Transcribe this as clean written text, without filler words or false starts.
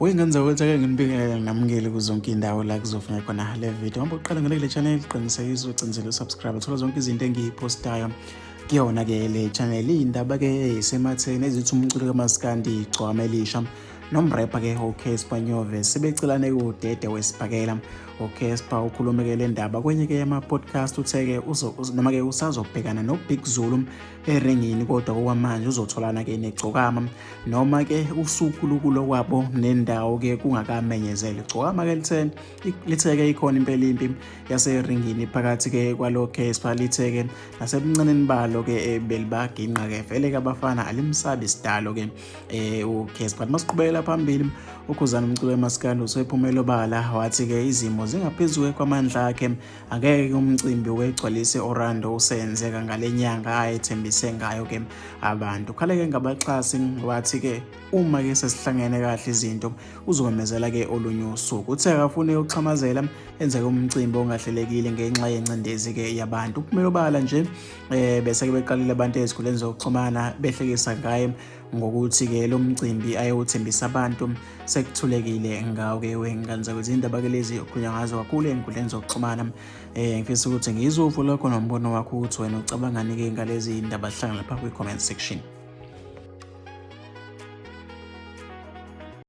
Wey'ngane zakwethu ake nginibingelele nginamukele kuzonke iy'ndawo la kuzofika khona le video. Hamba uqala ngene kule channel, qinisekisa ucinisele usubscribe, uthola zonke izinto engiyiphostayo kuyona-ke le channel. Iy'ndaba-ke ey'sematheni ezithi umculo kamaskandi igcwama elisha nomrepha-ke uCasper Nyove sebecelane kudede wesibhakela. UCasper ukhulume-ke le ndaba kwenye-ke yama-podcast, uthe-ke noma-ke usazobhekana noBig Zulu eringini kodwa okwamanje uzotholana ke negcokama noma ke usuku lukulo kwabo nendawo ke kungakamenyezelwa. Igcokama ke lithe lithe ke ikhona impela impi yaseringini phakathi ke kwalo Casper, lithe ke nasebuncaneni balo ke belibaginqa ke vele ke abafana alimsabi sidalo ke uCasper. Masiqhubekela phambili, uKhuzani umculo wemaskandi usephumela obala wathi ke izimo zingaphezulu kwamandla akhe. Angeke umcimbi wegcwalise Orlando usenzeka ngale nyanga ayethembise ngayo ke abantu. Khaleke ngabaxhasi wathi ke uma ke sesihlangene kahle izinto uzomemezela ke olunye usuku. Uthe akafuni ukuxhamazela enzeke umcimbi ongahlelekile ngenxa yencindezi ke yabantu. Uphumele obala nje bese ke beqalile abantu ezikhuleni zokuxhumana behlekisa ngaye ngokuthi-ke lo mcimbi ayewuthembisa abantu sekuthulekile ngawo-ke wey'ngane zakwethu. Iy'ndaba-ke lezi okukhulunywa ngazo kakhulu ey'nkundleni zokuxhumana. Ngifisa ukuthi ngizwe uvo lwakho nombono wakho ukuthi wena ucabangani-ke ngalezi ndaba. Sihlangana lapha kwi-comment section.